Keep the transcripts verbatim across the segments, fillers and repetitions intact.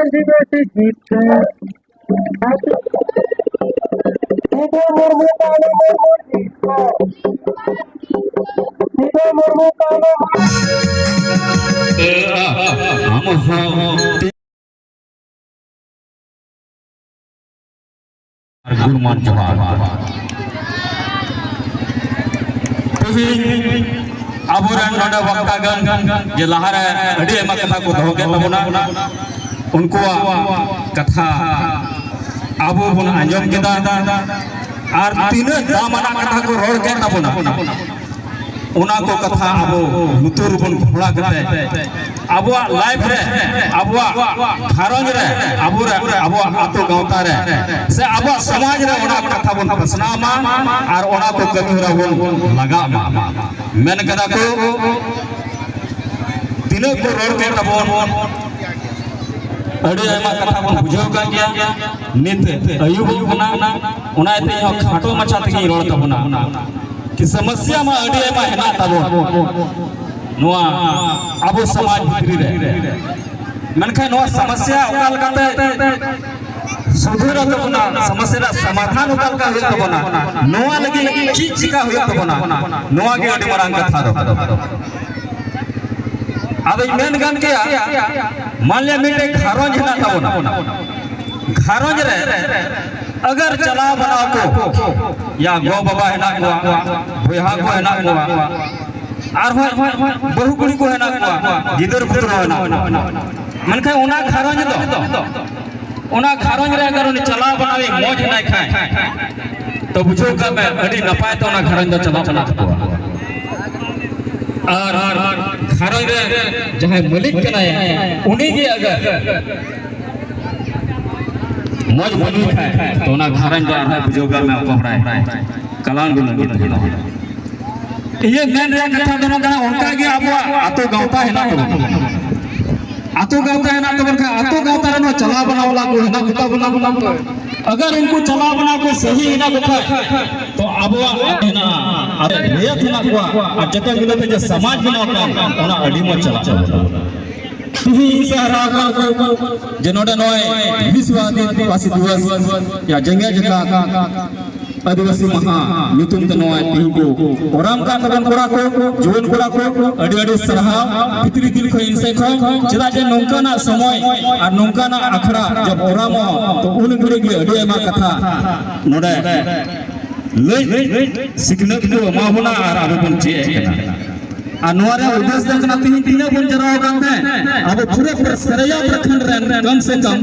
ᱟᱹᱫᱤᱵᱟᱹᱥᱤ ᱡᱤᱛᱠᱟᱹᱨ᱾ ᱥᱤᱫᱷᱩ ᱢᱩᱨᱢᱩ, ᱠᱟᱹᱱᱦᱩ ᱢᱩᱨᱢᱩ ᱡᱤᱛᱠᱟᱹᱨ᱾ ᱥᱤᱫᱷᱩ ᱢᱩᱨᱢᱩ, ᱠᱟᱹᱱᱦᱩ ᱢᱩᱨᱢᱩ᱾ ᱟᱨ ᱜᱩᱱᱢᱟᱱ ᱡᱚᱦᱟᱨ᱾ ᱛᱮᱦᱮᱧ ᱟᱵᱚᱨᱮᱱ ᱱᱚᱰᱮ ᱵᱚᱠᱛᱟᱜᱟᱱ ᱡᱮ ᱞᱟᱦᱟᱨᱮ ᱟᱹᱰᱤ ᱟᱭᱢᱟ ᱠᱟᱛᱷᱟ ᱠᱚ ᱫᱚᱦᱚ ᱠᱮᱫ ᱛᱟᱵᱚᱱᱟ, ᱩᱱᱠᱩᱣᱟᱜ ᱠᱟᱛᱷᱟ ᱟᱵᱚ ᱵᱚᱱ ᱟᱸᱡᱚᱢ ᱠᱮᱫᱟ᱾ ᱟᱨ ᱛᱤᱱᱟᱹᱜ ᱫᱟᱢ ᱟᱱᱟᱜ ᱠᱟᱛᱷᱟ ᱠᱚ ᱨᱚᱲ ᱠᱮᱫ ᱛᱟᱵᱚᱱᱟ, ᱚᱱᱟ ᱠᱚ ᱠᱟᱛᱷᱟ ᱟᱵᱚ ᱞᱩᱛᱩᱨ ᱨᱮᱵᱚᱱ ᱜᱷᱚᱲᱟ ᱠᱟᱛᱮ, ᱟᱵᱚᱣᱟᱜ ᱞᱟᱭᱤᱯᱷ ᱨᱮ, ᱟᱵᱚᱣᱟᱜ ᱜᱷᱟᱨᱚᱸᱡᱽ ᱨᱮ, ᱟᱵᱚ ᱨᱮ, ᱟᱵᱚᱣᱟᱜ ᱟᱹᱛᱩ ᱜᱟᱶᱛᱟ ᱨᱮ, ᱥᱮ ᱟᱵᱚᱣᱟᱜ ᱥᱚᱢᱟᱡᱽ ᱨᱮ ᱚᱱᱟ ᱠᱟᱛᱷᱟ ᱵᱚᱱ ᱯᱟᱥᱱᱟᱣ ᱢᱟ ᱟᱨ ᱚᱱᱟ ᱠᱚ ᱠᱟᱹᱢᱤ ᱦᱚᱨᱟ ᱵᱚᱱ ᱞᱟᱜᱟᱣ ᱢᱟ᱾ ᱢᱮᱱ ᱠᱟᱫᱟ ᱠᱚ, ᱛᱤᱱᱟᱹᱜ ᱠᱚ ᱨᱚᱲ ᱠᱮᱫ ᱛᱟᱵᱚᱱ, ᱟᱹᱰᱤ ᱟᱭᱢᱟ ᱠᱟᱛᱷᱟ ᱵᱚᱱ ᱵᱩᱡᱷᱟᱹᱣ ᱠᱟᱜ ᱜᱮᱭᱟ᱾ ᱱᱤᱛ ᱟᱹᱭᱩᱵᱚᱜ ᱠᱟᱱᱟ, ᱚᱱᱟ ᱤᱭᱟᱹᱛᱮ ᱤᱧ ᱦᱚᱸ ᱠᱷᱟᱴᱚ ᱢᱟᱪᱷᱟ ᱛᱮᱜᱮᱧ ᱨᱚᱲ ᱛᱟᱵᱚᱱᱟ᱾ ᱠᱤ ᱥᱚᱢᱚᱥᱥᱟ ᱢᱟ ᱟᱹᱰᱤ ᱟᱭᱢᱟ ᱦᱮᱱᱟᱜ ᱛᱟᱵᱚᱱ ᱱᱚᱣᱟ ᱟᱵᱚ ᱥᱚᱢᱟᱡᱽ ᱵᱷᱤᱛᱨᱤ ᱨᱮ, ᱢᱮᱱᱠᱷᱟᱱ ᱱᱚᱣᱟ ᱥᱚᱢᱚᱥᱥᱟ ᱚᱠᱟ ᱞᱮᱠᱟᱛᱮ ᱥᱩᱫᱷᱟᱹᱨᱚᱜ ᱛᱟᱵᱚᱱᱟ, ᱥᱚᱢᱚᱥᱥᱟ ᱨᱮᱱᱟᱜ ᱥᱚᱢᱟᱫᱷᱟᱱ ᱚᱠᱟ ᱞᱮᱠᱟ ᱦᱩᱭᱩᱜ ᱛᱟᱵᱚᱱᱟ, ᱱᱚᱣᱟ ᱞᱟᱹᱜᱤᱫ ᱪᱮᱫ ᱪᱤᱠᱟ ᱦᱩᱭᱩᱜ ᱛᱟᱵᱚᱱᱟ, ᱱᱚᱣᱟ ᱜᱮ ᱟᱹᱰᱤ ᱢᱟᱨᱟᱝ ᱠᱟᱛᱷᱟ ᱫᱚ᱾ ᱟᱫᱚᱧ ᱢᱮᱱ ᱠᱟᱱ ᱜᱮᱭᱟ, ᱢᱟᱱ ᱞᱤᱭᱟ ᱢᱤᱫᱴᱮᱡ ᱜᱷᱟᱨᱚᱸᱡᱽ ᱦᱮᱱᱟᱜ ᱛᱟᱵᱚᱱᱟ, ᱜᱷᱟᱨᱚᱸᱡᱽ ᱨᱮ ᱟᱜᱟᱨ ᱪᱟᱞᱟᱣ ᱵᱟᱱᱟᱣ ᱠᱚ, ᱭᱟ ᱜᱚ ᱵᱟᱵᱟ ᱦᱮᱱᱟᱜ ᱠᱚᱣᱟ, ᱵᱚᱭᱦᱟ ᱠᱚ ᱦᱮᱱᱟᱜ ᱠᱚᱣᱟ, ᱟᱨᱦᱚᱸ ᱵᱟᱹᱦᱩ ᱠᱩᱲᱤ ᱠᱚ ᱦᱮᱱᱟᱜ ᱠᱚᱣᱟ, ᱜᱤᱫᱟᱹᱨ ᱯᱤᱫᱟᱹᱨ ᱦᱮᱱᱟᱜ ᱠᱚᱣᱟ, ᱢᱮᱱᱠᱷᱟᱱ ᱚᱱᱟ ᱜᱷᱟᱨᱚᱸᱡᱽ ᱫᱚ, ᱚᱱᱟ ᱜᱷᱟᱨᱚᱸᱡᱽ ᱨᱮ ᱟᱜᱟᱨ ᱩᱱᱤ ᱪᱟᱞᱟᱣ ᱵᱟᱱᱟᱣ ᱢᱚᱡᱽ ᱦᱮᱱᱟᱭ ᱠᱷᱟᱱ, ᱛᱚ ᱵᱩᱡᱷᱟᱹᱣ ᱠᱟᱜ ᱢᱮ, ᱟᱹᱰᱤ ᱱᱟᱯᱟᱭ ᱛᱮ ᱚᱱᱟ ᱜᱷᱟᱨᱚᱸᱡᱽ ᱫᱚ ᱪᱟᱞᱟᱜ ᱠᱟᱱᱟ ᱛᱟᱠᱚᱣᱟ᱾ ᱟᱨ ᱜᱷᱟᱨᱚᱸᱡᱽ ᱨᱮ ᱡᱟᱦᱟᱸᱭ ᱢᱟᱹᱞᱤᱠ ᱠᱟᱱᱟᱭ, ᱩᱱᱤ ᱜᱮ ᱟᱜᱟᱨ ᱢᱚᱡᱽ ᱵᱟᱹᱱᱩᱭ ᱠᱷᱟᱱ, ᱛᱚ ᱚᱱᱟ ᱜᱷᱟᱨᱚᱸᱡᱽ ᱫᱚ ᱟᱨᱦᱚᱸ ᱵᱩᱡᱷᱟᱹᱣ ᱠᱟᱜ ᱢᱮ, ᱚᱠᱟ ᱵᱟᱲᱟᱭ ᱠᱟᱞᱟᱝ ᱫᱩᱞᱟᱝ ᱜᱮ ᱛᱟᱦᱮᱱᱟ᱾ ᱤᱧᱟᱹᱜ ᱢᱮᱱ ᱨᱮᱭᱟᱜ ᱠᱟᱛᱷᱟ ᱫᱚ ᱱᱚᱣᱟ ᱠᱟᱱᱟ, ᱚᱱᱠᱟ ᱜᱮ ᱟᱵᱚᱣᱟᱜ ᱟᱛᱳ ᱜᱟᱶᱛᱟ ᱦᱮᱱᱟᱜ ᱛᱟᱵᱚᱱᱟ᱾ ᱟᱛᱳ ᱜᱟᱶᱛᱟ ᱦᱮᱱᱟᱜ ᱛᱟᱵᱚᱱ ᱠᱷᱟᱱ, ᱟᱛᱳ ᱜᱟᱶᱛᱟ ᱨᱮᱱ ᱪᱟᱞᱟᱣ ᱵᱟᱱᱟᱣ ᱵᱟᱞᱟ ᱠᱚ ᱦᱮᱱᱟᱜ ᱠᱚ ᱛᱟᱵᱚᱱᱟ᱾ ᱟᱜᱟᱨ ᱩᱱᱠᱩ ᱪᱟᱞᱟᱣ ᱵᱟᱱᱟᱣ ᱠᱚ ᱥᱟᱹᱦᱤ ᱦᱮᱱᱟᱜ ᱠᱚ ᱠᱷᱟᱱ, ᱛᱚ ᱟᱵᱚᱣᱟᱜ ᱟᱛᱳ ᱦᱮᱱᱟᱜᱼᱟ, ᱟᱨ ᱨᱮᱭᱟᱛ ᱦᱮᱱᱟᱜ ᱠᱚᱣᱟ, ᱟᱨ ᱡᱚᱛᱚ ᱢᱤᱞᱟᱹᱣ ᱛᱮ ᱡᱮ ᱥᱚᱢᱟᱡᱽ ᱵᱮᱱᱟᱣ ᱠᱟᱱ, ᱚᱱᱟ ᱟᱹᱰᱤ ᱢᱚᱡᱽ ᱪᱟᱞᱟᱜ ᱛᱟᱵᱚᱱᱟ᱾ ᱛᱤᱦᱤᱧ ᱥᱮ ᱦᱟᱨᱟ ᱟᱠᱟᱱ ᱠᱚ ᱡᱮ ᱱᱚᱰᱮ ᱱᱚᱜᱼᱚᱭ ᱵᱤᱥᱣ ᱟᱹᱫᱤᱵᱟᱹᱥᱤ ᱫᱤᱵᱚᱥ ᱭᱟ ᱡᱮᱜᱮᱛ ᱡᱟᱠᱟᱛ ᱟᱹᱫᱤᱵᱟᱹᱥᱤ ᱢᱟᱦᱟ ᱧᱩᱛᱩᱢ ᱛᱮ ᱱᱚᱜᱼᱚᱭ ᱛᱤᱦᱤᱧ ᱠᱚ ᱚᱨᱟᱢ ᱠᱟᱱ ᱛᱟᱵᱚᱱ ᱠᱚᱲᱟ ᱠᱚ, ᱡᱩᱣᱟᱹᱱ ᱠᱚᱲᱟ ᱠᱚ, ᱟᱹᱰᱤ ᱟᱹᱰᱤ ᱥᱟᱨᱦᱟᱣ ᱵᱷᱤᱛᱨᱤ ᱫᱤᱞ ᱠᱷᱚᱱ ᱤᱧ ᱥᱮᱫ ᱠᱷᱚᱱ᱾ ᱪᱮᱫᱟᱜ ᱡᱮ ᱱᱚᱝᱠᱟᱱᱟᱜ ᱥᱚᱢᱚᱭ ᱟᱨ ᱱᱚᱝᱠᱟᱱᱟᱜ ᱟᱠᱷᱲᱟ ᱡᱚᱵ ᱚᱨᱟᱢᱚᱜᱼᱟ, ᱛᱚ ᱩᱱ ᱜᱷᱟᱹᱲᱤᱡ ᱜᱮ ᱟᱹᱰᱤ ᱟᱭᱢᱟ ᱠᱟᱛᱷᱟ ᱱᱚᱰᱮ ᱞᱟᱹᱭ ᱥᱤᱠᱷᱱᱟᱹᱛ ᱠᱚ ᱮᱢᱟ ᱵᱚᱱᱟ ᱟᱨ ᱟᱵᱚ ᱵᱚᱱ ᱪᱮᱫ ᱮᱫ ᱠᱟᱱᱟ᱾ ᱟᱨ ᱱᱚᱣᱟ ᱨᱮᱭᱟᱜ ᱩᱫᱽᱫᱮᱥ ᱫᱚ ᱠᱟᱱᱟ, ᱛᱮᱦᱮᱧ ᱛᱤᱱᱟᱹᱜ ᱵᱚᱱ ᱡᱟᱨᱣᱟ ᱟᱠᱟᱱ ᱛᱟᱦᱮᱸ, ᱟᱵᱚ ᱯᱩᱨᱟᱹ ᱯᱩᱨᱟᱹ ᱥᱟᱨᱟᱭᱟ ᱯᱨᱚᱠᱷᱚᱸᱰ ᱨᱮᱱ ᱠᱚᱢ ᱥᱮ ᱠᱚᱢ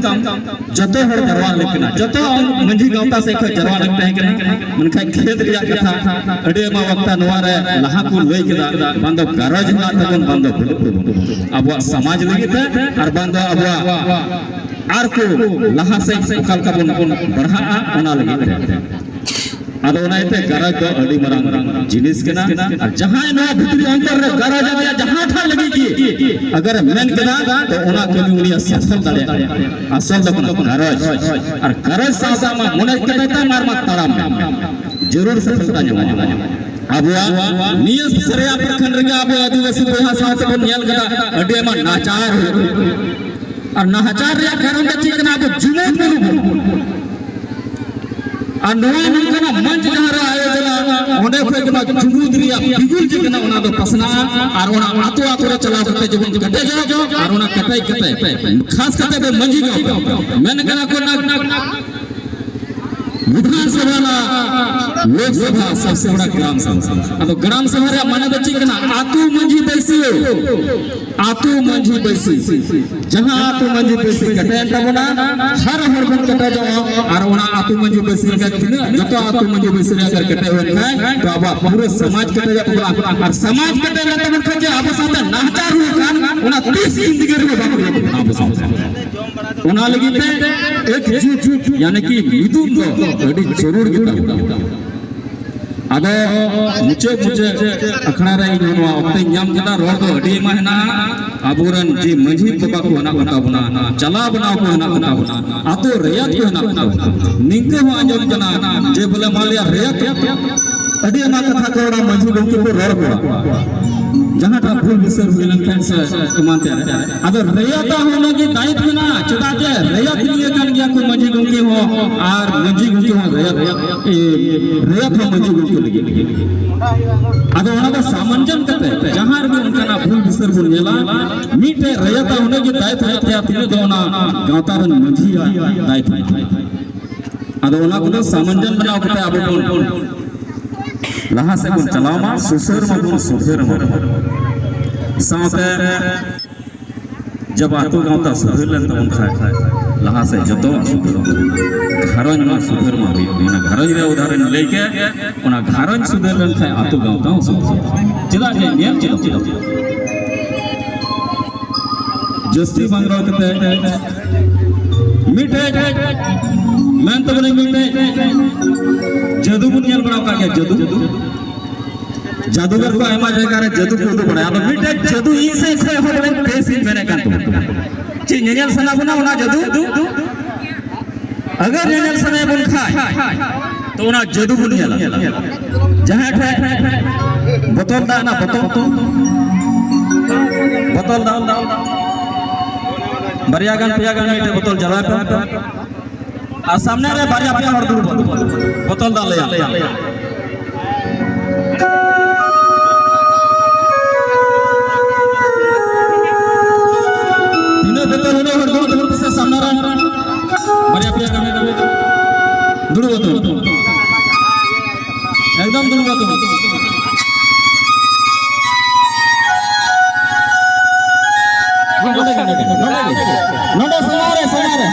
ᱡᱚᱛᱚ ᱦᱚᱲ ᱡᱟᱨᱣᱟ ᱞᱮᱠ ᱠᱟᱱᱟ, ᱡᱚᱛᱚ ᱢᱟᱹᱡᱷᱤ ᱜᱟᱶᱛᱟ ᱥᱮᱫ ᱠᱷᱚᱱ ᱡᱟᱨᱣᱟ ᱞᱮᱠ ᱛᱟᱦᱮᱸ ᱠᱟᱱᱟ᱾ ᱢᱮᱱᱠᱷᱟᱱ ᱠᱷᱮᱛ ᱨᱮᱭᱟᱜ ᱠᱟᱛᱷᱟ, ᱟᱹᱰᱤ ᱟᱭᱢᱟ ᱚᱠᱛᱟ ᱱᱚᱣᱟ ᱨᱮ ᱞᱟᱦᱟ ᱠᱚ ᱞᱟᱹᱭ ᱠᱮᱫᱟ, ᱵᱟᱝ ᱫᱚ ᱜᱟᱨᱚᱡᱽ ᱦᱮᱱᱟᱜ ᱛᱟᱵᱚᱱ, ᱵᱟᱝ ᱫᱚ ᱵᱟᱹᱱᱩᱜ ᱛᱟᱵᱚᱱ, ᱟᱵᱚᱣᱟᱜ ᱥᱚᱢᱟᱡᱽ ᱞᱟᱹᱜᱤᱫ ᱛᱮ ᱟᱨ ᱵᱟᱝ ᱫᱚ ᱟᱵᱚᱣᱟᱜ ᱟᱨ ᱠᱚ ᱞᱟᱦᱟ ᱥᱮᱫ ᱚᱠᱟ ᱞᱮᱠᱟ ᱵᱚᱱ ᱵᱚᱱ ᱵᱟᱲᱦᱟᱜᱼᱟ, ᱚᱱᱟ ᱞᱟᱹᱜᱤᱫ ᱛᱮ᱾ ᱟᱫᱚ ᱚᱱᱟ ᱤᱭᱟᱹᱛᱮ ᱜᱟᱨᱚᱡᱽ ᱫᱚ ᱟᱹᱰᱤ ᱢᱟᱨᱟᱝ ᱡᱤᱱᱤᱥ ᱠᱟᱱᱟ᱾ ᱟᱨ ᱡᱟᱦᱟᱸᱭ ᱱᱚᱣᱟ ᱵᱷᱤᱛᱨᱤ ᱚᱱᱛᱚᱨ ᱨᱮ ᱜᱟᱨᱚᱡᱽ ᱟᱫᱮᱭᱟ, ᱡᱟᱦᱟᱸ ᱴᱷᱟᱜ ᱞᱟᱹᱜᱤᱫ ᱜᱮ ᱟᱜᱟᱨ ᱮ ᱢᱮᱱ ᱠᱮᱫᱟ, ᱛᱚ ᱚᱱᱟ ᱠᱟᱹᱢᱤ ᱩᱱᱤᱭᱟᱜ ᱥᱚᱯᱷᱚᱞ ᱫᱟᱲᱮᱭᱟᱜᱼᱟ᱾ ᱟᱥᱚᱞ ᱫᱚ ᱠᱟᱱᱟ ᱜᱟᱨᱚᱡᱽ᱾ ᱟᱨ ᱜᱟᱨᱚᱡᱽ ᱥᱟᱶ ᱥᱟᱶ ᱢᱟ ᱢᱚᱱᱮ ᱠᱮᱴᱮᱡ ᱛᱟᱢ ᱟᱨ ᱢᱟ ᱛᱟᱲᱟᱢ ᱢᱮ, ᱡᱟᱹᱨᱩᱲ ᱥᱚᱯᱷᱚᱞᱛᱟ ᱧᱟᱢᱚᱜᱼᱟ᱾ ᱟᱵᱚᱣᱟᱜ ᱱᱤᱭᱟᱹ ᱥᱟᱨᱮᱭᱟ ᱯᱨᱚᱠᱷᱚᱸᱰ ᱨᱮᱜᱮ ᱟᱵᱚ ᱟᱹᱫᱤᱵᱟᱹᱥᱤ ᱵᱚᱭᱦᱟ ᱥᱟᱶ ᱛᱮᱵᱚᱱ ᱧᱮᱞ ᱠᱮᱫᱟ, ᱟᱹᱰᱤ ᱟᱭᱢᱟ ᱱᱟᱦᱟᱪᱟᱨ ᱦᱩᱭᱩᱜ ᱠᱟᱱᱟ᱾ ᱟᱨ ᱱᱟᱦᱟᱪᱟᱨ ᱨᱮᱭᱟᱜ ᱠᱟᱨᱚᱱ ᱫᱚ ᱪᱮᱫ ᱠᱟᱱᱟ? ᱟᱵᱚ ᱡᱩᱢᱤᱫ ᱵᱟᱹᱱᱩᱜ ᱵᱚᱱᱟ᱾ ᱟᱨ ᱱᱚᱣᱟ ᱱᱚᱝᱠᱟᱱᱟᱜ ᱢᱚᱧᱪ ᱡᱟᱦᱟᱸ ᱨᱮ ᱟᱭᱳᱡᱚᱱᱟ, ᱚᱸᱰᱮ ᱠᱷᱚᱱ ᱜᱮ ᱱᱚᱣᱟ ᱡᱩᱢᱤᱫ ᱨᱮᱭᱟᱜ ᱵᱤᱜᱩᱞ ᱪᱮᱫ ᱠᱟᱱᱟ, ᱚᱱᱟ ᱫᱚ ᱯᱟᱥᱱᱟᱜᱼᱟ᱾ ᱟᱨ ᱚᱱᱟ ᱟᱛᱳ ᱟᱛᱳ ᱨᱮ ᱪᱟᱞᱟᱣ ᱠᱟᱛᱮ ᱡᱮᱢᱚᱱ ᱠᱮᱴᱮᱡᱚᱜ, ᱟᱨ ᱚᱱᱟ ᱠᱮᱴᱮᱡ ᱠᱟᱛᱮ ᱠᱷᱟᱥ ᱠᱟᱛᱮ ᱫᱚ ᱢᱟᱹᱡᱷᱤ ᱜᱟᱶᱛᱟ ᱢᱮᱱ ᱠᱟᱱᱟ ᱠᱚ ᱱᱟ ᱵᱤᱫᱷᱟᱱ ᱥᱚᱵᱷᱟ ᱱᱟ ᱞᱳᱠ ᱥᱚᱵᱷᱟ ᱥᱚᱵᱥᱮ ᱵᱚᱲᱟ ᱜᱨᱟᱢ ᱥᱚᱵᱷᱟ᱾ ᱟᱫᱚ ᱜᱨᱟᱢ ᱥᱚᱵᱷᱟ ᱨᱮᱭᱟᱜ ᱢᱟᱱᱮ ᱫᱚ ᱪᱮᱫ ᱠᱟᱱᱟ? ᱟᱛᱳ ᱢᱟᱹᱡᱷᱤ ᱵᱟᱹᱭᱥᱤ, ᱟᱛᱳ ᱢᱟᱹᱡᱷᱤ ᱵᱟᱹᱭᱥᱤ, ᱡᱟᱦᱟᱸ ᱟᱛᱳ ᱢᱟᱹᱡᱷᱤ ᱵᱟᱹᱭᱥᱤ ᱠᱮᱴᱮᱡ ᱮᱱ ᱛᱟᱵᱚᱱᱟ, ᱦᱟᱨ ᱦᱚᱲ ᱵᱚᱱ ᱠᱮᱴᱮᱡᱚᱜᱼᱟ᱾ ᱟᱨ ᱚᱱᱟ ᱟᱛᱳ ᱢᱟᱹᱡᱷᱤ ᱵᱟᱹᱭᱥᱤ ᱨᱮ ᱛᱤᱱᱟᱹᱜ, ᱡᱚᱛᱚ ᱟᱛᱳ ᱢᱟᱹᱡᱷᱤ ᱵᱟᱹᱭᱥᱤ ᱨᱮ ᱟᱜᱟᱨ ᱠᱮᱴᱮᱡ ᱦᱩᱭ ᱞᱮᱱᱠᱷᱟᱱ, ᱛᱚ ᱟᱵᱚᱣᱟᱜ ᱯᱩᱨᱟᱹ ᱥᱚᱢᱟᱡᱽ ᱠᱮᱴᱮᱡᱚᱜ ᱛᱟᱵᱚᱱᱟ᱾ ᱟᱨ ᱥᱚᱢᱟᱡᱽ ᱠᱮᱴᱮᱡ ᱞᱮᱱ ᱛᱟᱵᱚᱱ ᱠᱷᱟᱱ ᱡᱮ ᱟᱵᱚ ᱥᱟᱶᱛᱮ ᱱᱟᱦᱟᱪᱟᱨ ᱦᱩᱭᱩᱜ ᱠᱟᱱ, ᱚᱱᱟ ᱛᱤᱥ ᱡᱤᱱᱫᱮᱜᱤ ᱨᱮᱦᱚᱸ ᱵᱟᱝ ᱦᱩᱭᱩᱜ ᱠᱟᱱᱟ ᱟᱵᱚ ᱥᱟᱶᱛᱮ᱾ ᱚᱱᱟ ᱞᱟᱹᱜᱤᱫ ᱛᱮ ᱮᱠᱡᱩᱴ, ᱭᱟᱱᱤ ᱠᱤ ᱢᱤᱫᱩᱱ ᱫᱚ ᱟᱹᱰᱤ ᱡᱟᱹᱨᱩᱲ ᱜᱮ ᱛᱟᱵᱚᱱᱟ᱾ ᱟᱫᱚ ᱢᱩᱪᱟᱹᱫ ᱢᱩᱪᱟᱹᱫ ᱟᱠᱷᱲᱟ ᱨᱮ ᱤᱧ ᱱᱚᱣᱟ ᱚᱠᱛᱮᱧ ᱧᱟᱢ ᱠᱮᱫᱟ, ᱨᱚᱲ ᱫᱚ ᱟᱹᱰᱤ ᱟᱭᱢᱟ ᱦᱮᱱᱟᱜᱼᱟ᱾ ᱟᱵᱚᱨᱮᱱ ᱡᱮ ᱢᱟᱹᱡᱷᱤ ᱵᱟᱵᱟ ᱠᱚ ᱦᱮᱱᱟᱜ ᱠᱚ ᱛᱟᱵᱚᱱᱟ, ᱪᱟᱞᱟᱣ ᱵᱮᱱᱟᱣ ᱠᱚ ᱦᱮᱱᱟᱜ ᱠᱚ ᱛᱟᱵᱚᱱᱟ, ᱟᱛᱳ ᱨᱮᱭᱟᱛ ᱠᱚ ᱦᱮᱱᱟᱜ ᱠᱚ ᱛᱟᱵᱚᱱᱟ, ᱱᱤᱝᱠᱟᱹ ᱦᱚᱸ ᱟᱸᱡᱚᱢ ᱠᱟᱱᱟ ᱡᱮ ᱵᱚᱞᱮ ᱢᱟᱞᱤᱭᱟ ᱨᱮᱭᱟᱛ ᱟᱹᱰᱤ ᱟᱭᱢᱟ ᱠᱟᱛᱷᱟ ᱠᱚ ᱚᱱᱟ ᱢᱟᱹᱡᱷᱤ ᱜᱚᱢᱠᱮ ᱠᱚ ᱨᱚᱲ ᱠᱚᱣᱟ᱾ ᱡᱟᱦᱟᱸᱴᱟᱜ ᱵᱷᱩᱞ ᱵᱤᱥᱟᱹᱨ ᱦᱩᱭ ᱞᱮᱱᱠᱷᱟᱱ ᱥᱮ ᱮᱢᱟᱱ ᱛᱮᱭᱟᱜ ᱨᱮ᱾ ᱟᱫᱚ ᱨᱮᱭᱟᱛᱟᱜ ᱦᱚᱸ ᱚᱱᱟᱜᱮ ᱫᱟᱭᱤᱛ ᱢᱮᱱᱟᱜᱼᱟ, ᱪᱮᱫᱟᱜ ᱡᱮ ᱨᱮᱭᱟᱛ ᱞᱤᱭᱟᱹ ᱠᱟᱱ ᱜᱮᱭᱟ ᱠᱚ ᱢᱟᱹᱡᱷᱤ ᱜᱚᱢᱠᱮ ᱦᱚᱸ, ᱟᱨ ᱢᱟᱹᱡᱷᱤ ᱜᱚᱢᱠᱮ ᱦᱚᱸ ᱨᱮᱭᱟᱛ, ᱮ, ᱨᱮᱭᱟᱛ ᱦᱚᱸ ᱢᱟᱹᱡᱷᱤ ᱜᱚᱢᱠᱮ ᱞᱟᱹᱜᱤᱫ ᱜᱮ᱾ ᱟᱫᱚ ᱚᱱᱟ ᱫᱚ ᱥᱟᱢᱟᱧᱡᱚᱱ ᱠᱟᱛᱮ ᱡᱟᱦᱟᱸ ᱨᱮᱜᱮ ᱚᱱᱠᱟᱱᱟᱜ ᱵᱷᱩᱞ ᱵᱤᱥᱟᱹᱨ ᱵᱚᱱ ᱧᱮᱞᱟ, ᱢᱤᱫᱴᱮᱡ ᱨᱮᱭᱟᱛᱟᱜ ᱚᱱᱟᱜᱮ ᱫᱟᱭᱤᱛ ᱢᱮᱱᱟᱜ ᱛᱟᱭᱟ, ᱛᱤᱱᱟᱹᱜ ᱫᱚ ᱚᱱᱟ ᱜᱟᱶᱛᱟ ᱨᱮᱱ ᱢᱟᱹᱡᱷᱤᱭᱟᱜ ᱫᱟᱭᱤᱛ ᱢᱮᱱᱟᱜᱼᱟ᱾ ᱟᱫᱚ ᱚᱱᱟ ᱠᱚᱫᱚ ᱥᱟᱢᱟᱧᱡᱚᱱ ᱵᱮᱱᱟᱣ ᱠᱟᱛᱮ ᱟᱵᱚ ᱵᱚᱱ ᱞᱟᱦᱟ ᱥᱮᱫ ᱵᱚᱱ ᱪᱟᱞᱟᱣ ᱢᱟ, ᱥᱩᱥᱟᱹᱨ ᱢᱟᱵᱚᱱ, ᱥᱩᱫᱷᱟᱹᱨ ᱢᱟᱵᱚᱱ᱾ ᱥᱟᱶᱛᱮ ᱡᱟᱵ ᱟᱛᱳ ᱜᱟᱶᱛᱟ ᱥᱩᱫᱷᱟᱹᱨ ᱞᱮᱱ ᱛᱟᱵᱚᱱ ᱠᱷᱟᱡ, ᱞᱟᱦᱟ ᱥᱮᱫ ᱡᱚᱛᱚᱣᱟᱜ ᱥᱩᱫᱷᱟᱹᱨ, ᱜᱷᱟᱨᱚᱸᱡᱽ ᱢᱟ ᱥᱩᱫᱷᱟᱹᱨ ᱢᱟ ᱦᱩᱭᱩᱜ ᱜᱮ᱾ ᱚᱱᱟ ᱜᱷᱟᱨᱚᱸᱡᱽ ᱨᱮ ᱩᱫᱟᱦᱚᱨᱚᱧ ᱞᱟᱹᱭ ᱠᱮᱫ, ᱚᱱᱟ ᱜᱷᱟᱨᱚᱸᱡᱽ ᱥᱩᱫᱷᱟᱹᱨ ᱞᱮᱱ ᱠᱷᱟᱡ ᱟᱛᱳ ᱜᱟᱶᱛᱟ ᱦᱚᱸ ᱥᱩᱫᱷᱟᱹᱨ᱾ ᱪᱮᱫᱟᱜ ᱡᱮ ᱧᱮᱞ ᱪᱮᱫᱚᱜ ᱡᱟᱹᱥᱛᱤ ᱵᱟᱝ ᱨᱚᱲ ᱠᱟᱛᱮ ᱢᱤᱫᱴᱮᱡ ᱢᱮᱱ ᱛᱟᱵᱚᱱᱟᱹᱧ, ᱢᱤᱫᱴᱮᱡ ᱡᱟᱹᱫᱩ ᱵᱚᱱ ᱧᱮᱞ ᱵᱟᱲᱟ ᱟᱠᱟᱫ ᱜᱮᱭᱟ, ᱡᱟᱹᱫᱩ᱾ ᱡᱟᱹᱫᱩᱜᱚᱨ ᱠᱚ ᱟᱭᱢᱟ ᱡᱟᱭᱜᱟ ᱨᱮ ᱡᱟᱹᱫᱩ ᱠᱚ ᱩᱫᱩᱜ ᱵᱟᱲᱟᱭᱟ᱾ ᱟᱫᱚ ᱢᱤᱫᱴᱮᱡ ᱡᱟᱹᱫᱩ ᱤᱧ ᱥᱮᱫ ᱠᱷᱚᱱ ᱦᱚᱸ ᱵᱚᱞᱮ ᱯᱮᱥ ᱤᱧ ᱢᱮᱱᱮᱫ ᱠᱟᱱ ᱛᱟᱵᱚᱱᱟ᱾ ᱪᱮᱫ ᱧᱮᱧᱮᱞ ᱥᱟᱱᱟ ᱵᱚᱱᱟ ᱚᱱᱟ ᱡᱟᱹᱫᱩ? ᱟᱜᱟᱨ ᱧᱮᱧᱮᱞ ᱥᱟᱱᱟᱭᱮᱫ ᱵᱚᱱ ᱠᱷᱟᱡ, ᱛᱚ ᱚᱱᱟ ᱡᱟᱹᱫᱩ ᱵᱚᱱ ᱧᱮᱞᱟ᱾ ᱡᱟᱦᱟᱸᱭ ᱴᱷᱮᱡ ᱵᱚᱛᱚᱞ ᱫᱟᱜ ᱨᱮᱱᱟᱜ ᱵᱚᱛᱚᱞ, ᱵᱚᱛᱚᱞ ᱫᱟᱜ, ᱵᱟᱨᱭᱟ ᱜᱟᱱ, ᱯᱮᱭᱟ ᱜᱟᱱ ᱢᱤᱫᱴᱮᱡ ᱵᱚᱛᱚᱞ ᱡᱟᱞᱟᱭ ᱯᱮ᱾ ᱟᱨ ᱥᱟᱢᱱᱮ ᱨᱮ ᱵᱟᱨᱭᱟ ᱯᱮᱭᱟ ᱦᱚᱲ ᱫᱩᱲᱩᱵ, ᱵᱚᱛᱚᱞ ᱫᱟᱜ ᱞᱮᱭᱟ᱾ ᱛᱤᱱᱟᱹᱜ ᱵᱚᱛᱚᱞ, ᱩᱱᱟᱹᱜ ᱦᱚᱲ ᱫᱩᱲᱩᱵ ᱛᱟᱵᱚᱱ ᱯᱮᱥᱮ ᱥᱟᱢᱱᱮ ᱨᱮ᱾ ᱵᱟᱨᱭᱟ ᱯᱮᱭᱟ ᱜᱟᱱ ᱫᱩᱲᱩᱵ ᱟᱛᱚ᱾ ᱮᱠᱫᱚᱢ ᱫᱩᱲᱩᱵ ᱟᱛᱚ᱾ ᱱᱚᱰᱮ, ᱱᱚᱰᱮ, ᱱᱚᱰᱮ, ᱱᱚᱰᱮ ᱥᱟᱢᱟᱝ ᱨᱮ, ᱥᱟᱢᱟᱝ ᱨᱮ᱾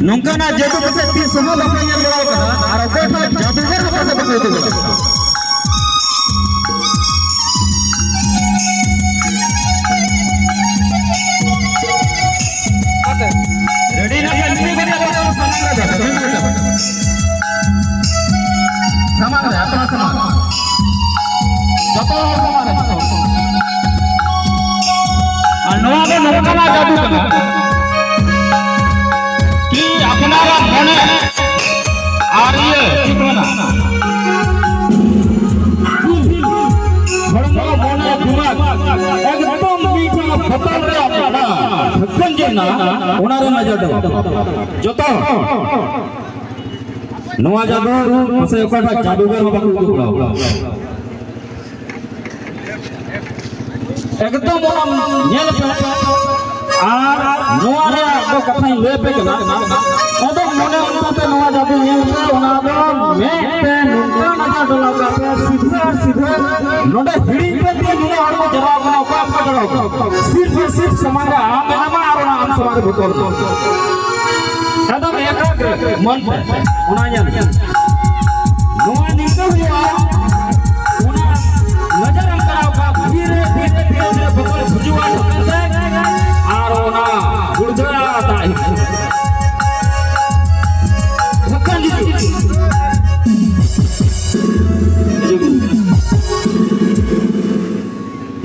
ᱱᱚᱝᱠᱟᱱᱟᱜ ᱡᱟᱹᱫᱩ ᱯᱟᱥᱮᱡ ᱛᱤᱥ ᱦᱚᱸ ᱵᱟᱯᱮ ᱧᱮᱞ ᱵᱟᱲᱟ ᱟᱠᱟᱫᱟ, ᱟᱨ ᱚᱠᱚᱭ ᱴᱷᱮᱱ ᱡᱟᱹᱫᱩᱜᱚᱨ ᱦᱚᱸ ᱯᱟᱥᱮᱡ ᱵᱟᱠᱚ ᱤᱫᱤ ᱵᱟᱲᱟ ᱟᱠᱟᱫᱟ᱾ ᱨᱮᱰᱤ ᱦᱮᱱᱟᱜ ᱯᱮ, ᱢᱤᱫ ᱜᱷᱟᱹᱲᱤᱡ ᱟᱯᱮ ᱥᱟᱢᱟᱝ ᱨᱮ ᱫᱚ, ᱢᱤᱫ ᱜᱷᱟᱹᱲᱤᱡ ᱟᱯᱮ᱾ ᱥᱟᱢᱟᱝ ᱨᱮ, ᱟᱯᱱᱟᱨ ᱥᱟᱢᱟᱝ ᱨᱮ᱾ ᱡᱚᱛᱚ ᱦᱚᱲ ᱥᱟᱢᱟᱝ ᱨᱮ, ᱡᱚᱛᱚ ᱦᱚᱲ ᱥᱟᱢᱟᱝ ᱨᱮ᱾ ᱟᱨ ᱱᱚᱣᱟ ᱫᱚ ᱱᱚᱝᱠᱟᱱᱟᱜ ᱡᱟᱹᱫᱩ ᱠᱟᱱᱟ ᱠᱤ ᱟᱯᱱᱟᱨᱟᱜ ᱢᱚᱱᱮ ᱟᱨ ᱤᱭᱟᱹ, ᱪᱮᱫ ᱠᱚ ᱢᱮᱱᱟ? ᱮᱠᱫᱚᱢ ᱢᱤᱫᱴᱷᱮᱱ ᱵᱚᱛᱚᱞ ᱨᱮ ᱚᱱᱟ ᱰᱷᱟᱠᱚᱱ ᱡᱮ ᱢᱮᱱᱟᱜᱼᱟ, ᱚᱱᱟ ᱨᱮ ᱱᱚᱡᱚᱨ ᱫᱚᱦᱚ᱾ ᱡᱚᱛᱚ ᱱᱚᱣᱟ ᱡᱟᱫᱩ ᱢᱟᱥᱮ ᱚᱠᱟᱴᱟᱜ ᱡᱟᱫᱩᱜᱚᱨ ᱦᱚᱸ ᱵᱟᱠᱚ ᱩᱫᱩᱜ ᱵᱟᱲᱟ ᱟᱠᱟᱫᱟ᱾ ᱮᱠᱫᱚᱢ ᱚᱱᱟ ᱧᱮᱞ ᱯᱮ᱾ ᱟᱨ ᱱᱚᱣᱟ ᱨᱮᱭᱟᱜ ᱫᱚ ᱠᱟᱛᱷᱟᱧ ᱞᱟᱹᱭ ᱟᱯᱮ ᱠᱟᱱᱟ᱾ ᱟᱫᱚ ᱢᱚᱱᱮ ᱢᱚᱱᱮ ᱛᱮ ᱱᱚᱣᱟ ᱡᱟᱫᱩ ᱧᱮᱞ ᱯᱮ, ᱚᱱᱟ ᱫᱚ ᱢᱮᱫ ᱛᱮ ᱱᱚᱝᱠᱟ ᱱᱚᱡᱚᱨ ᱰᱚᱞᱟᱣ ᱠᱟᱜ ᱯᱮ, ᱥᱤᱫᱷᱟᱹ ᱟᱨ ᱥᱤᱫᱷᱟᱹ ᱱᱚᱰᱮ ᱦᱤᱲᱤᱧ ᱯᱮ ᱡᱮ ᱱᱩᱱᱟᱹᱜ ᱦᱚᱲ ᱠᱚ ᱡᱟᱣᱨᱟ ᱠᱟᱱᱟ, ᱚᱠᱟ ᱚᱠᱟ ᱡᱟᱣᱨᱟ ᱠᱟᱱᱟ᱾ ᱥᱤᱨᱯ ᱥᱤᱨᱯ ᱥᱟᱢᱟᱝ ᱨᱮ ᱟᱢ ᱢᱮᱱᱟᱢᱟ ᱟᱨ ᱚᱱᱟ ᱟᱢ ᱥᱟᱢᱟᱝ ᱨᱮ ᱵᱚᱛᱚᱞ ᱢᱮ᱾ ᱮᱠᱫᱚᱢ ᱮᱠᱟᱜᱨᱮ ᱢᱚᱱ ᱛᱮ ᱚᱱᱟ ᱧᱮᱞ ᱢᱮ᱾ ᱱᱚᱣᱟ ᱱᱤᱝᱠᱟᱹ ᱦᱩᱭᱩᱜᱼᱟ, ᱚᱱᱟ ᱱᱚᱡᱚᱨ ᱮᱢ ᱠᱚᱨᱟᱣ ᱠᱟᱜ, ᱫᱷᱤᱨᱮ ᱫᱷᱤᱨᱮ ᱫᱷᱤᱨᱮ ᱫᱷᱤᱨᱮ ᱵᱚᱛᱚᱞ ᱵᱷᱩᱡᱩᱜᱼᱟ ᱰᱷᱟᱠᱚᱱ ᱛᱮ, ᱟᱨ ᱚᱱᱟ ᱜᱩᱲᱫᱟᱹ ᱫᱟᱜ ᱦᱤᱡᱩᱜᱼᱟ᱾ ᱰᱷᱟᱠᱚᱱ ᱦᱤᱡᱩᱜᱼᱟ᱾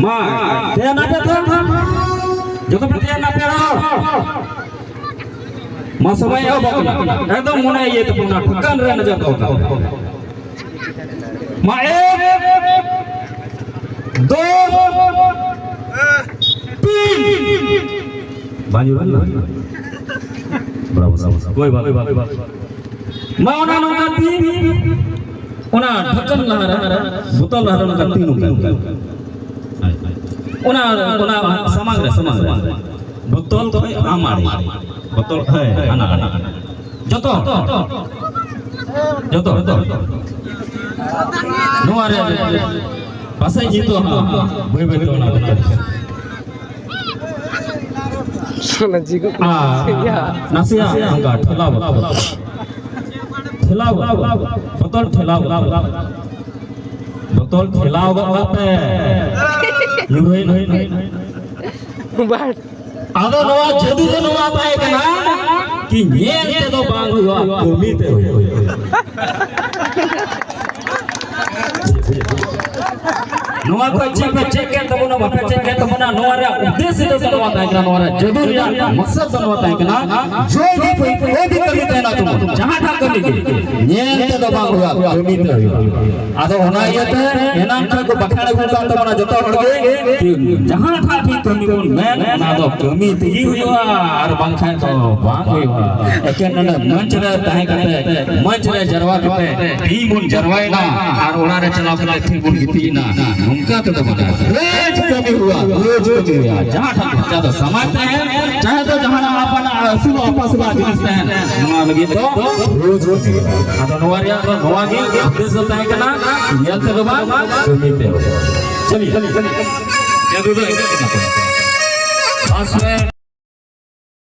ᱢᱟ, ᱫᱷᱮᱭᱟᱱ ᱟᱯᱮ ᱛᱚ᱾ ᱡᱚᱛᱚ ᱯᱮ ᱫᱷᱮᱭᱟᱱ ᱟᱯᱮ ᱦᱚᱲ᱾ ᱢᱟ, ᱥᱚᱢᱚᱭ ᱮᱦᱚᱵᱚᱜ ᱠᱟᱱᱟ᱾ ᱮᱠᱫᱚᱢ ᱢᱚᱱᱮ ᱤᱭᱟᱹ ᱛᱟᱵᱚᱱᱟ, ᱴᱷᱤᱠᱟᱹᱱ ᱨᱮ ᱱᱚᱡᱚᱨ ᱫᱚᱦᱚ ᱠᱟᱜ᱾ ᱢᱟ, ᱮᱠ, ᱫᱳ, ᱛᱤᱱ᱾ ᱵᱟᱝ ᱧᱩᱨ ᱞᱮᱱᱟ? ᱵᱨᱟᱵᱷᱳ, ᱵᱨᱟᱵᱷᱳ, ᱵᱨᱟᱵᱷᱳ᱾ ᱠᱳᱭ ᱵᱟᱛ, ᱠᱳᱭ ᱵᱟᱛ, ᱠᱳᱭ ᱵᱟᱛ᱾ ᱢᱟ, ᱚᱱᱟ ᱱᱚᱝᱠᱟ ᱛᱤ, ᱚᱱᱟ ᱰᱷᱟᱠᱚᱱ ᱞᱟᱦᱟ ᱨᱮ, ᱵᱳᱛᱚᱞ ᱞᱟᱦᱟ ᱨᱮ ᱱᱚᱝᱠᱟ ᱛᱤ ᱱᱚᱝᱠᱟ᱾ ᱚᱱᱟ, ᱚᱱᱟ ᱥᱟᱢᱟᱝ ᱨᱮ, ᱥᱟᱢᱟᱝ ᱨᱮ᱾ ᱵᱳᱛᱚᱞ ᱠᱷᱚᱡ ᱟᱢ ᱟᱲᱮ᱾ ᱵᱳᱛᱚᱞ, ᱦᱮᱸ, ᱦᱟᱱᱟ, ᱦᱟᱱᱟ, ᱦᱟᱱᱟ᱾ ᱡᱚᱛᱚ, ᱡᱚᱛᱚ᱾ ᱱᱚᱣᱟ ᱨᱮ ᱯᱟᱥᱮᱡ ᱱᱤᱛᱚᱜ ᱦᱟᱸᱜ ᱵᱟᱹᱭ ᱵᱟᱹᱭ ᱛᱮ ᱚᱱᱟ ᱵᱳᱛᱚᱞ᱾ ᱚᱱᱟ ᱡᱤᱜᱩᱜ ᱠᱟᱱᱟ᱾ ᱟᱨ ᱭᱟ᱾ ᱱᱟᱥᱮᱭᱟᱜ ᱚᱱᱠᱟ ᱴᱷᱮᱞᱟᱣ ᱜᱚᱫ ᱠᱚᱜ᱾ ᱴᱷᱮᱞᱟᱣ ᱜᱚᱫ ᱠᱚᱜ᱾ ᱵᱚᱛᱚᱞ ᱴᱷᱮᱞᱟᱣ ᱜᱚᱫ ᱠᱚᱜ᱾ ᱵᱚᱛᱚᱞ ᱴᱷᱮᱞᱟᱣ ᱜᱚᱫ ᱠᱟᱜ ᱯᱮ᱾ ᱧᱩᱨᱦᱟᱹᱭ ᱱᱟ᱾ ᱵᱟᱝ᱾ ᱟᱫᱚ ᱱᱚᱣᱟ ᱡᱟᱹᱫᱩ ᱫᱚ ᱱᱚᱣᱟ ᱛᱟᱦᱮᱸ ᱠᱟᱱᱟ ᱠᱤ ᱧᱮᱞ ᱛᱮᱫᱚ ᱵᱟᱝ ᱦᱩᱭᱩᱜᱼᱟ, ᱠᱟᱹᱢᱤ ᱛᱮ ᱦᱩᱭᱩᱜᱼᱟ᱾ ᱱᱚᱣᱟ ᱠᱚ ᱪᱮᱫ ᱯᱮ ᱪᱮᱫ ᱠᱮᱫ ᱛᱟᱵᱚᱱᱟ, ᱵᱟᱯᱮ ᱪᱮᱫ ᱠᱮᱫ ᱛᱟᱵᱚᱱᱟ, ᱱᱚᱣᱟ ᱨᱮᱭᱟᱜ ᱩᱫᱽᱫᱮᱥᱥᱚ ᱫᱚ ᱱᱚᱣᱟ ᱛᱟᱦᱮᱸ ᱠᱟᱱᱟ, ᱱᱚᱣᱟ ᱨᱮᱭᱟᱜ ᱡᱟᱹᱫᱩ ᱨᱮᱭᱟᱜ ᱢᱚᱠᱥᱚᱫ ᱫᱚ ᱱᱚᱣᱟ ᱛᱟᱦᱮᱸ ᱠᱟᱱᱟ, ᱡᱚᱭ ᱵᱷᱤ ᱠᱚᱭ, ᱠᱚᱭ ᱵᱷᱤ ᱠᱟᱹᱢᱤ ᱛᱟᱦᱮᱱᱟ ᱛᱟᱵᱚᱱ, ᱡᱟᱦᱟᱸᱴᱟᱜ ᱠᱟᱹᱢᱤ ᱜᱮ ᱧᱮᱞ ᱛᱮᱫᱚ ᱵᱟᱝ ᱦᱩᱭᱩᱜᱼᱟ, ᱠᱟᱹᱢᱤ ᱛᱮ ᱦᱩᱭᱩᱜᱼᱟ᱾ ᱟᱫᱚ ᱚᱱᱟ ᱤᱭᱟᱹᱛᱮ ᱮᱱᱟᱝ ᱠᱷᱚᱱ ᱠᱚ ᱵᱟᱠᱷᱮᱲ ᱟᱹᱜᱩ ᱠᱟᱜ ᱛᱟᱵᱚᱱᱟ ᱡᱚᱛᱚ ᱦᱚᱲ ᱜᱮ, ᱡᱟᱦᱟᱸᱴᱟᱜ ᱜᱮ ᱠᱟᱹᱢᱤ ᱵᱚᱱ ᱢᱮᱱ, ᱚᱱᱟ ᱫᱚ ᱠᱟᱹᱢᱤ ᱛᱮᱜᱮ ᱦᱩᱭᱩᱜᱼᱟ, ᱟᱨ ᱵᱟᱝᱠᱷᱟᱱ ᱫᱚ ᱵᱟᱝ ᱦᱩᱭᱩᱜᱼᱟ᱾ ᱮᱠᱮᱱ ᱱᱚᱰᱮ ᱢᱚᱧᱪ ᱨᱮ ᱛᱟᱦᱮᱸ ᱠᱟᱛᱮ, ᱢᱚᱧᱪ ᱨᱮ ᱡᱟᱨᱣᱟ ᱠᱟᱛᱮ ᱛᱤᱦᱤᱧ ᱵᱚᱱ ᱡᱟᱨᱣᱟᱭᱮᱱᱟ ᱟᱨ ᱚᱲᱟᱜ ᱨᱮ ᱪᱟᱞᱟᱣ ᱠᱟᱛᱮ ᱛᱤᱦᱤᱧ ᱵᱚᱱ ᱜᱤᱛᱤᱡ ᱮᱱᱟ, ᱱᱚᱝᱠᱟ ᱛᱮᱫᱚ ᱵᱟᱝ᱾ ᱨᱳᱡᱽ ᱠᱟᱹᱢᱤ ᱦᱩᱭᱩᱜᱼᱟ, ᱨᱳᱡᱽ ᱠᱟᱹᱢᱤ ᱦᱩᱭᱩᱜᱼᱟ᱾ ᱡᱟᱦᱟᱸᱴᱟᱜ ᱪᱟᱦᱮ ᱫᱚ ᱥᱟᱢᱟᱡᱽ ᱛᱟᱦᱮᱱ, ᱪᱟᱦᱮ ᱫᱚ ᱡᱟᱦᱟᱱᱟᱜ ᱟᱯᱟᱱᱟᱜ ᱟᱹᱥᱩᱞᱚᱜ ᱟᱯᱟᱥᱩᱞᱚᱜ ᱡᱤᱱᱤᱥ ᱛᱟᱦᱮᱱ, ᱱᱚᱣᱟ ᱞᱟᱹᱜᱤᱫ ᱫᱚ ᱨᱳᱡᱽ ᱠᱟᱹᱢᱤ ᱦᱩᱭᱩᱜᱼᱟ᱾ ᱟᱫᱚ ᱱᱚᱣᱟ ᱨᱮᱭᱟᱜ ᱫᱚ ᱱᱚᱣᱟ ᱜᱮ ᱩᱫᱽᱫᱮᱥᱥᱚ ᱛᱟᱦᱮᱸ ᱠᱟᱱᱟ, ᱧᱮᱞ ᱛᱮᱫᱚ ᱵᱟᱝ, ᱠᱟᱹᱢᱤ ᱛᱮ᱾ ᱪᱚᱞᱤᱭᱮ, ᱡᱟᱹᱫᱩ ᱫᱚ ᱤᱱᱟᱹᱜ ᱜᱮ ᱛᱟᱵᱚᱱ᱾